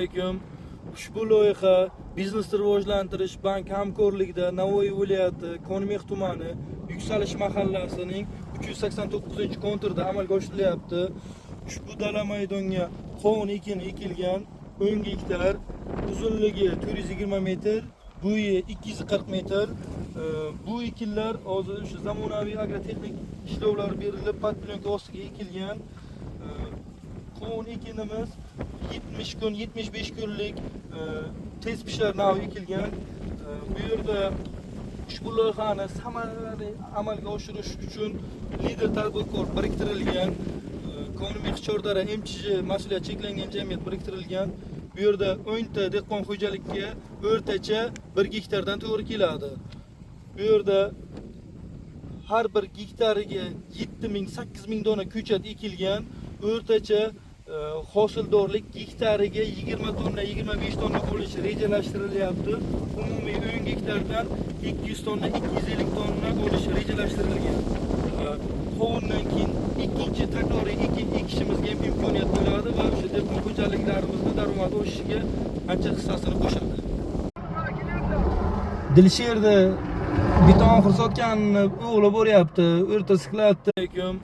Alaykum. Ushbu loyiha Biznesni rivojlantirish bank hamkorligida Navoiy viloyati Konmex tumani Yuksalish mahallasining 389-konturida amalga oshirilyapti. Ushbu dala maydonga qovun ekini ekilgan, 10 gektar, uzunligi 420 metr, bo'yi 240 metr. Bu ekinlar hozir o'sha zamonaviy agrotexnik ishlovlar berilib, podplyonka ostiga ekilgan. Qovun ekinimiz 70 kun, 75 kunlik tez pishar nav ekilgan. Bu yerda ushbu loyihani samarali amalga oshirish uchun lider tadbirkor biriktirilgan. Konmex Chordara MChJ mas'uliyati cheklangan jamiyat biriktirilgan. Bu yerda 10 ta dehqon xo'jalikka o'rtacha 1 gektardan to'g'ri keladi. Bu yerda har bir gektariga 7000, 8000 dona ko'chat ekilgan. O'rtacha hosildorlik gektariga 20 tonna, 25 tonna bo'lishi rejalashtirilyapti. Umumiy 10 gektardan 200 tonna, 250 tonna bo'lishi rejalashtirilgan. Qovundan keyin ikkinchi takroriy ekin ekishimizga ham imkoniyat bo'ladi va o'sha dehqon xo'jaliklarimizni daromadi oshishiga ancha hissasini qo'shadi. Dilsherni beton oxir sotganini o'g'li boryapti, o'rta skladda. Alaykum.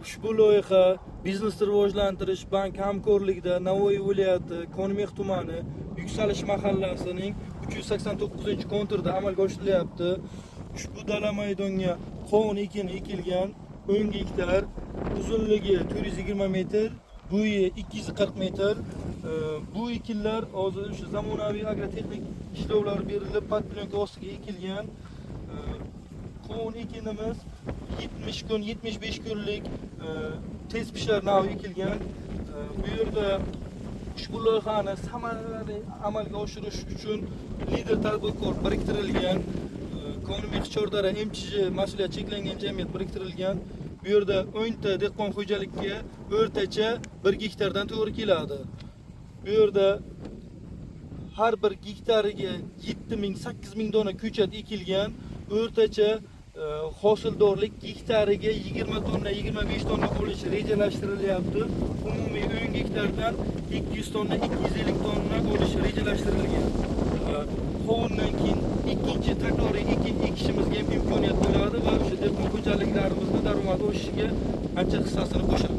Ushbu loyiha Biznesni rivojlantirish bank hamkorligida Navoiy viloyati Konmex tumani Yuksalish mahallasining 389-konturida amalga oshirilyapti. Ushbu dala maydonga qovun ekini ekilgan, 10 gektar, uzunligi 420 metr, bo'yi 240 metr. Bu ekinlar hozir o'sha zamonaviy agrotexnik ishlovlar berilib, podplyonka ostiga ekilgan. Qovun ekinimiz 70 kun, 75 kunlik tez pishar nav ekilgan. Bu yerda ushbu loyihani samarali amalga oshirish uchun lider tadbirkor biriktirilgan. Konmex Chordara MChJ mas'uliyati cheklangan jamiyat biriktirilgan. Bu yerda 10 ta dehqon xo'jalikka o'rtacha 1 gektardan to'g'ri keladi. Bu yerda har bir gektariga 7000, 8000 dona ko'chat ekilgan. O'rtacha hosildorlik gektariga 20 tonna, 25 tonna bo'lishi rejalashtirilyapti. Umumiy 10 gektardan 200 tonna, 250 tonna bo'lishi rejalashtirilgan. Qovundan keyin ikkinchi takroriy ekin ekishimizga ham imkoniyat bo'ladi va o'sha dehqon xo'jaliklarimizni daromadi oshishiga ancha hissasini qo'shadi.